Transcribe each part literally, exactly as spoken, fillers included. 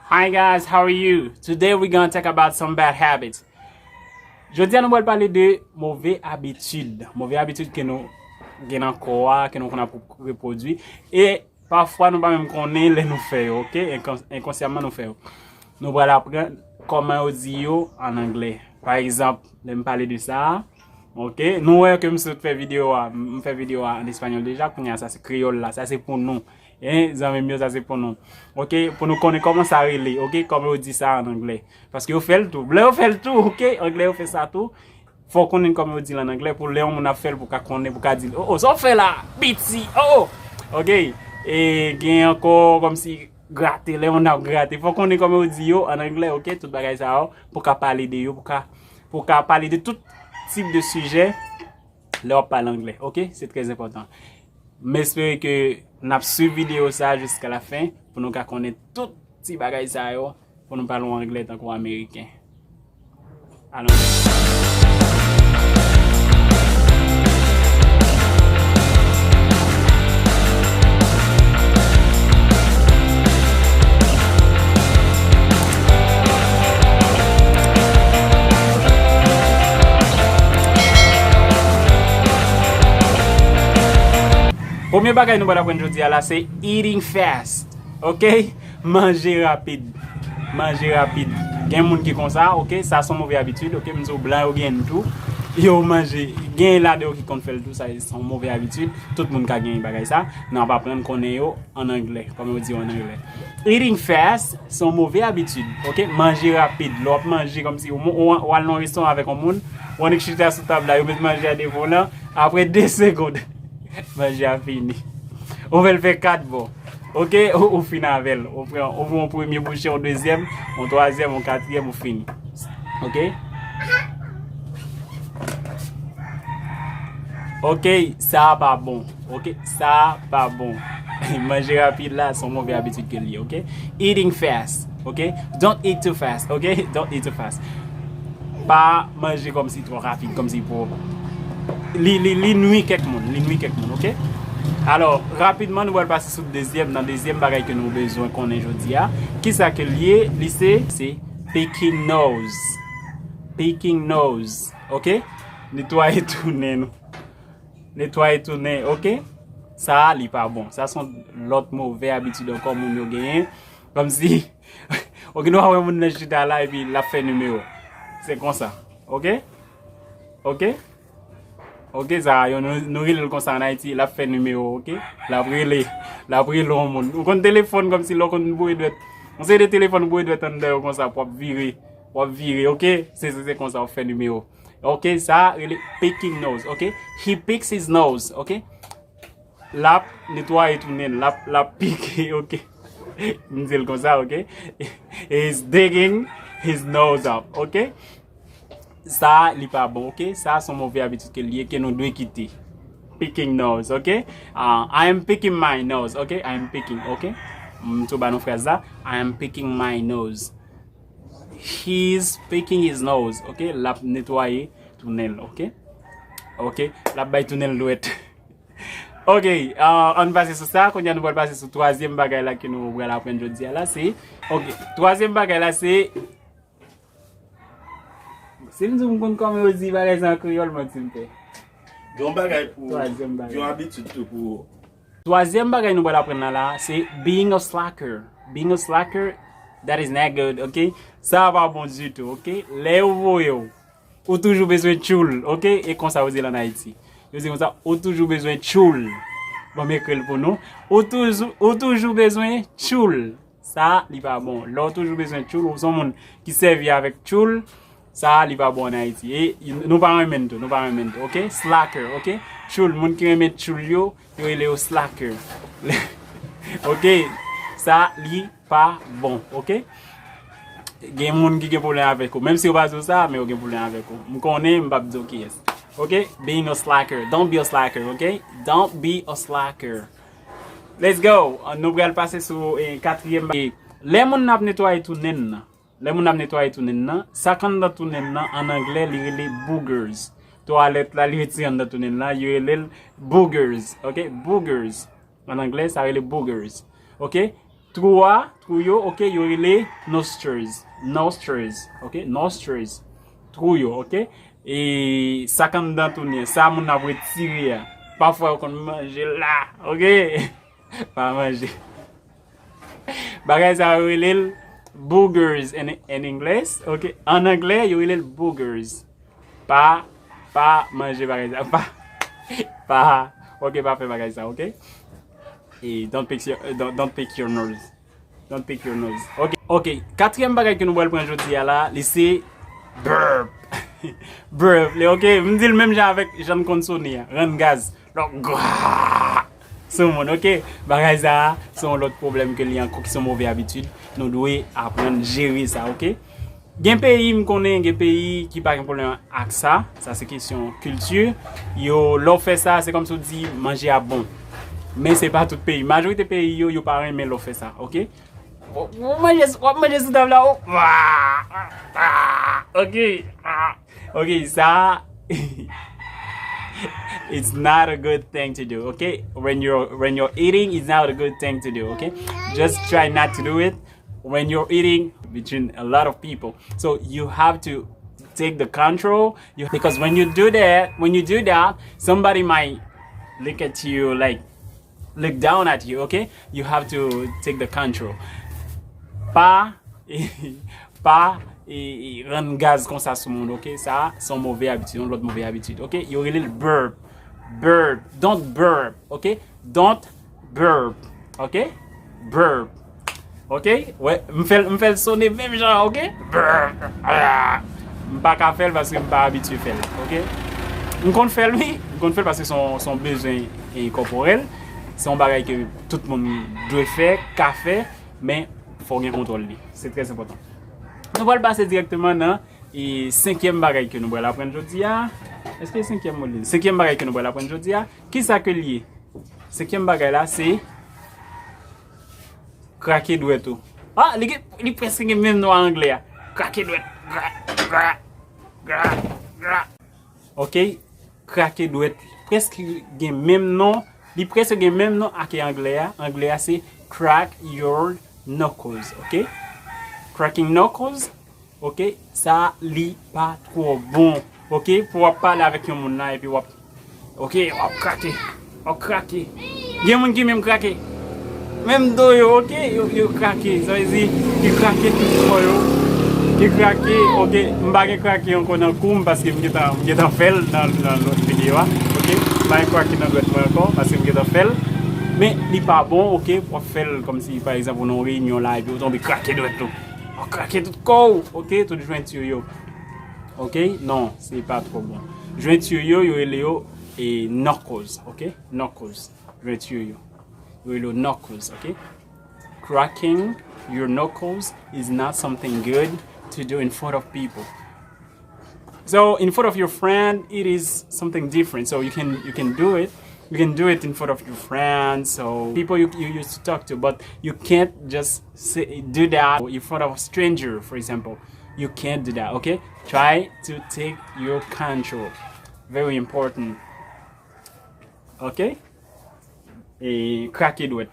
Hi guys, how are you? Today we're gonna talk about some bad habits. Jodi a nou pral pale de move abitid. Move abitid ke nou gen nan kò a, ke nou konn ap repwodui. E pafwa nou pa menm konnen lè nou fè yo, ok? Enkon-, enkonsyaman nou fè yo. Nou pral aprann kòman yo di yo an anglè. Pa egzanp, lè m pale de sa, ok? Nou wè ke m sot fè videyo a, m fè videyo a an espanyòl deja, kounye a sa se kreyòl la, sa se pou nou. Hein, zanmi m yo, sa se pou nou. Ok, pou nou konnen kòman sa rele, ok, kòman yo di sa an anglè. Paske yo fè l tou. Blan yo fè l tou, ok, anglè yo fè sa tou. Fò w konnen kòman yo di l an anglè, pou lè yon moun ap fè l, pou ka konnen, pou ka di l, oh, oh, sa w fè la, piti, oh, oh. Ok, e gen ankò kòmsi grate, lè yon moun ap grate. Fò w konnen kòman yo di yo an anglè, ok, tout bagay sa yo, pou ka pale de yo, pou ka, pou ka pale de tout tip de sijè, lè w ap pale anglè, ok, se trè enpòtan. M espere ke n ap swiv videyo sa a jiska la fen pou nou ka konnen tout ti bagay sa yo, pou nou pale yon anglè tankou ameriken. Alon. Premye bagay nou pral aprann jodi a la se eating fast. Ok? Manje rapid. Manje rapid. Gen moun ki konsa, ok? Sa se yon move abitid, ok? M di w blan yo gen l tou. Yo manje. Gen ladan yo ki konn fè l tou, sa se yon move abitid. Tout moun ka gen bagay sa. N ap aprann konnen yo an anglè, kòman yo di yo an anglè. Eating fast se yon move abitid, ok? Manje rapid. Lè w ap manje kòmsi ou, ou, ou al nan yon restoran avèk yon moun, ou annik chita sou tab la, yo met manje a devan w lan, apre de segonn, manje a fini. Ou fè l fè kat bò. Ok, ou, ou fin avè l. Ou pran, ou pran yon premye bouche, yon dezyèm, yon twazyèm, yon katriyèm, ou fini. Ok? Ok, sa a pa bon. Ok, sa a pa bon. Manje rapid la, se yon move abitid ke l ye, ok? Eating fast, ok? Don't eat too fast, ok? Don't eat too fast. Pa manje kòmsi twò rapid, kòmsi pou li, li, li nwi kèk moun, li nwi kèk moun, ok? Alò, rapidman, nou pral pase sou dezyèm, nan dezyèm bagay ke nou bezwen konnen jodi a. Kisa ke l ye? Li se, se picking nose. Picking nose, ok? Netwaye tou nen nou. Netwaye tou nen, ok? Sa a, li pa bon. Sa se yon lòt move abitid ankò moun yo genyen. Kòmsi, ou gen dwa wè moun nan chita la epi l ap fè nimewo. Se konsa, ok? Ok? Ok, sa a, yo, nou, nou rele l konsa an Ayiti, l ap fè nimewo, ok? L ap rele, l ap rele yon moun. Ou konn telefòn kòmsi lè w konn boure dwèt. Yon seri de telefòn boure dwèt anndan yo konsa, pou w ap vire, w ap vire, ok? Se, se, se konsa w ap fè nimewo. Ok, sa rele picking nose, ok? He picks his nose, ok? L ap netwaye tou nen l, l ap, l ap pike, ok? M di l konsa, ok? He's digging his nose up, ok? Sa li pa bon, ok? Sa se yon move abitid ke l ye, ke nou dwe kite. Picking nose, ok? Uh, I am picking my nose, ok? I am picking, ok? M tou ba nou fraz la. I am picking my nose. He's picking his nose, ok? L ap netwaye tou nen l, ok? Ok, l ap bay tou nen l dwèt. Ok, uh, ann pase sou sa, kounye a nou pral pase sou twazyèm bagay la ke nou pral aprann jodi a la, se, ok, twazyèm bagay la se, si m di w m konn kòman yo di bagay sa an kreyòl, manti m fè. Gen yon bagay pou, twazyèm bagay. Gen yon abitid tou pou Twazyèm bagay nou pral aprann la, la, se being a slacker. Being a slacker, that is not good, ok? Sa pa bon ditou, ok? Lè yo voye w, ou toujou bezwen tchoul, ok? E konsa yo di l ann Ayiti. Yo di konsa, ou toujou bezwen tchoul. Ban m ekri l pou nou. Ou toujou, ou toujou bezwen tchoul. Sa, li pa bon. Lè w toujou bezwen tchoul, ou se yon moun ki sèvi avèk tchoul, sa, li pa bon ann Ayiti. E nou pa renmen l tou, nou pa renmen l tou, ok? Slacker, ok? Tchoul, moun ki renmen tchoul yo, yo rele yo slacker. Ok? Sa, li pa bon, ok? Gen moun ki gen pwoblèm avèk ou. Menm si yo pa di w sa, men yo gen pwoblèm avèk ou. M konnen, m p ap di w kiyès. Ok? Being a slacker. Don't be a slacker, ok? Don't be a slacker. Let's go! Nou pral pase sou, eh, katriyèm ba-, eh, lè moun nan ap netwaye tou nen nan. Lè moun nan ap netwaye tou nen nan, sa k anndan tou nen nan, an anglè, li rele boogers. Twalèt la, li retire anndan tou nen nan, yo rele l boogers. Ok? Boogers. An anglè, sa rele boogers. Ok? Twou a, twou yo, ok, yo rele nostrils. Nostrils, ok, nostrils. Twou yo, ok. E sa k anndan tou nen, sa moun ap retire a. Pafwa yo konn manje la, ok. Pa manje. Bagay sa yo rele l boogers in, in English, ok. An anglè, yo rele l boogers. Pa, pa manje bagay sa. Pa, pa, ok, pa fè bagay sa, ok. E don't pick your, don't, don't pick your nose. Don't pick your nose. Ok, ok. Katriyèm bagay ke nou pral pran jodi a la, li se burp. Burp, li, ok. M di l menm jan avèk jan n konn sone a. Rann gaz. Lò, gra! Sou moun, ok. Bagay sa a, se yon lòt pwoblèm ke li ankò, ki se yon move abitid. Nou dwe aprann jere sa, ok. Gen peyi m konnen, gen peyi ki pa gen pwoblèm ak sa. Sa se kesyon kilti. Yo, lè w fè sa, se kòmsi w di manje a bon. Men se pa tout peyi. Majorite peyi yo, yo pa renmen lè w fè sa, ok? W ap manje, w ap manje sou tab la, w, ah, ah, ok, ah, ok, sa, it's not a good thing to do, ok? When you're, when you're eating, it's not a good thing to do, ok? Just try not to do it when you're eating between a lot of people. So you have to take the control, you, because when you do that, when you do that, somebody might look at you like, look down at you, ok? You have to take the control. Pa, pa e, e, rann gaz konsa sou moun, ok? Sa se yon move abitid, yon lòt move abitid, ok? Yo rele l burp. Burp. Don't burp, ok? Don't burp, ok? Burp. Ok? Wè, m fè l, m fè l sone menm jan, ok? Burp. Ah. M pa ka fè l paske m pa abitye fè l, ok? M konn fè l, wi. M konn fè l paske se yon, se yon bezwen, e, kòporèl. Se yon bagay ke tout moun dwe fè, ka fè, men fò w gen kontwòl li. Se trè enpòtan. Nou pral pase dirèkteman nan, e, senkyèm bagay ke nou pral aprann jodi a. Èske senkyèm mo li? Senkyèm bagay ke nou pral aprann jodi a. Kisa ke l ye? Senkyèm bagay la, se krake dwèt ou. Ah, li gen, li prèske gen menm non a anglè a. Krake dwèt. Gra, gra, gra, gra. Ok, krake dwèt. Prèske gen menm non. Li prèske gen menm non ak anglè a. Anglè a se crack your knuckles, ok? Cracking knuckles, ok? Sa li pa twò bon, ok? Pou w ap pale avèk yon moun la epi w ap, ok, w ap krake, w ap krake. Gen moun ki menm krake menm do yo, ok? Yo, yo krake, sa vle di, ki krake tout kò yo. Ki krake, ok? M pa gen krake ankò nan kou m paske m gentan, m gentan fè l nan, nan lòt videyo a, ok? M pa gen krake nan dwèt mwen ankò paske m gentan fè l. Men li pa bon, ok? W ap fè l kòmsi, pa egzanp, ou nan yon reyinyon la epi ou tonbe krake dwèt ou. W ap krake tout kò w, ok? Tout jwenti yo. Ok? Non, se pa twò bon. Jwenti yo, yo rele yo, e, knuckles, ok? Knuckles. Jwenti yo. Yo rele yo knuckles, ok? Cracking your knuckles is not something good to do in front of people. So in front of your friend, it is something different. So you can, you can do it. You can do it in front of your friends, so people you, you used to talk to, but you can't just say, do that in front of a stranger, for example. You can't do that, okay? Try to take your control. Very important. Okay? E krake dwèt.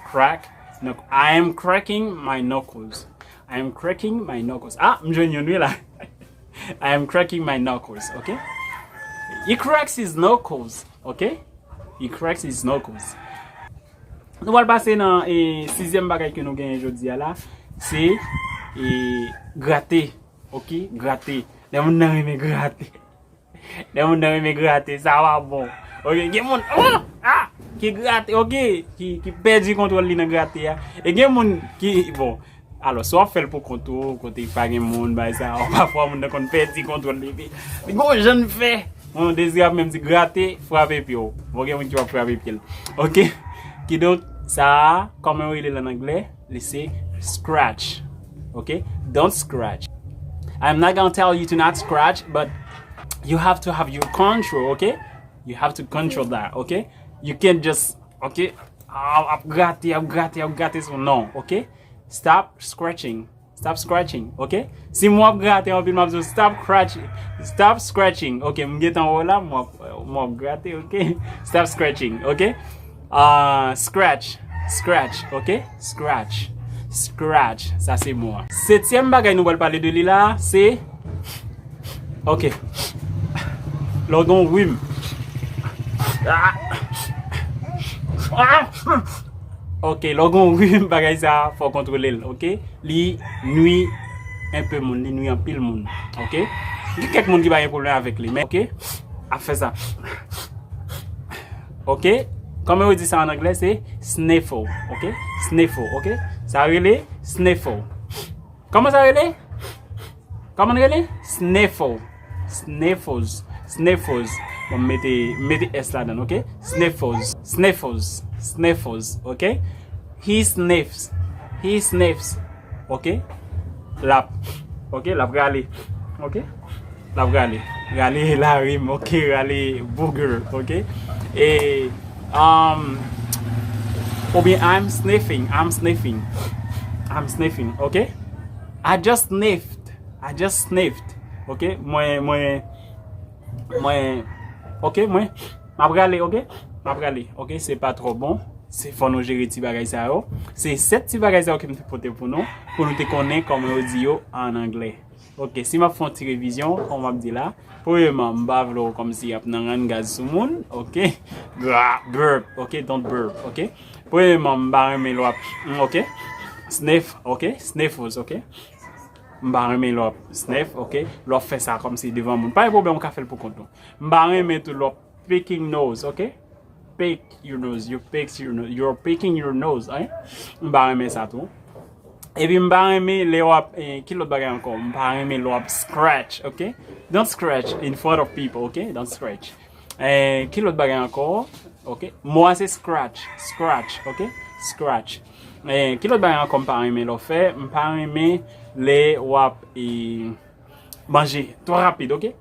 Crack. Knuck-, I am cracking my knuckles. I am cracking my knuckles. Ah, m jwenn youn wi la. I am cracking my knuckles, okay? He cracks his knuckles, okay? He cracks his knuckles. Nou pral pase nan, e, sizyèm bagay ke nou genyen jodi a la, se, e, grate, ok? Grate. Lè moun nan renmen grate. Lè moun nan renmen grate, sa pa bon. Ok, gen moun, oh, ah, ki grate, ok, ki, ki pèdi kontwòl li nan grate a. E gen moun ki, bon, alò, si w ap fè l pou kont ou, kote pa gen moun, bay sa, pafwa moun nan konn pèdi kontwòl li, epi li gon jan l fè. Bon, Dezi ap menm di grate, frape pye w. Bon, gen moun ki p ap frape pye l. Ok? Kidonk, sa a, kòman yo rele l ann anglè? Li se scratch. Ok? Don't scratch. I'm not gonna tell you to not scratch, but you have to have your control, ok? You have to control that, ok? You can't just, ok? Ap, ap grate, ap grate, ap grate sou, non, ok? Stop scratching. Stop scratching, ok? Si m w ap grate anpil, m ap di w, stop scratching. Stop scratching. Ok, m gentan wè w la, m w ap, m w ap grate, ok? Stop scratching, ok? Ah, scratch. Scratch, ok? Scratch. Scratch, sa se mo a. Setyèm bagay nou pral pale de li la, se, ok. Lè w gen yon rim. Ah! Ah! Ok, lè w gen yon rim, bagay sa, fò w kontwole l, ok? Li nwi enpe moun, li nwi anpil moun, ok? Gen kèk moun ki pa gen pwoblèm avèk li, men, ok? Ap fè sa. Ok? Kòman yo di sa an anglè? Se sniffle, ok? Sniffle, ok? Sa rele sniffle. Kòman sa rele? Kòman l rele? Sniffle. Sniffles. Sniffles. Bon, m mete, m mete S ladan, ok? Sniffles. Sniffles. Sniffles, ok? He sniffs. He sniffs. Ok? L ap, ok? L ap rale. Ok? L ap rale. Rale larim, ok? Rale booger, ok? E, um, oubyen I'm sniffing, I'm sniffing. I'm sniffing, ok? I just sniffed. I just sniffed. Ok? Mwen, mwen, mwen, ok, mwen, m ap rale, ok? M ap rale, ok? Se pa twò bon. Se fò nou jere ti bagay sa yo. Se sèt ti bagay sa yo ke m te pote pou nou, pou nou te konnen kòman yo di yo an anglè. Ok, si m ap fè yon ti revizyon, kòm m ap di la, premyèman, m pa vle w kòmsi ap nan rann gaz sou moun, ok? Gra-, burp, ok? Don't burp, ok? Premyèman, m pa renmen lè w ap, mm, ok? Sniff, ok? Sniffles, ok? M pa renmen lè w ap sniff, ok? Lè w ap fè sa kòmsi devan moun. Pa gen pwoblèm, ou ka fè l pou kont ou. M pa renmen tou lè w ap picking nose, ok? Pick your nose, you pick your nose, you're picking your nose, hein? M pa renmen sa tou. Epi m pa renmen lè w ap, eh, ki lòt bagay ankò? M pa renmen lè w ap scratch, ok? Don't scratch in front of people, ok? Don't scratch. Eh, ki lòt bagay ankò? Ok? Mo a se scratch, scratch, ok? Scratch. Eh, ki lòt bagay ankò m pa renmen lè w fè? M pa renmen lè w ap, eh, manje twò rapid, ok?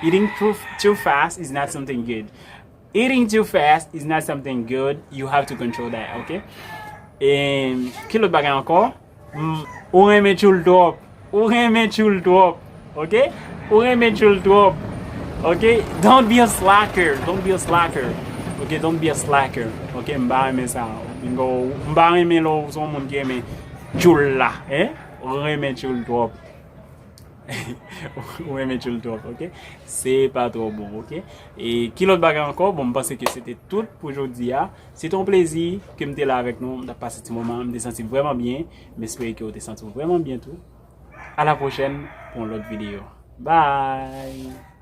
Eating too, too fast is not something good. Eating too fast is not something good. You have to control that, ok? E ki lòt bagay ankò? Mm, ou renmen tchoul twòp. Ou renmen tchoul twòp. Ok? Ou renmen tchoul twòp. Ok? Don't be a slacker. Don't be a slacker. Ok? Don't be a slacker. Ok? M pa renmen sa. M pa renmen lè w se yon moun ki renmen tchoul la. Hein? Ou renmen tchoul twòp. Ou renmen tchoul twòp, ok? Se pa twò bon, ok? E ki lòt bagay ankò? Bon, m panse ke se te tout pou jodi a. Se te yon plezi ke m te la avèk nou. M t ap pase ti moman. M te santi m vrèman byen. M espere ke w te santi w vrèman byen tou. A la pwochèn pou yon lòt videyo. Bye!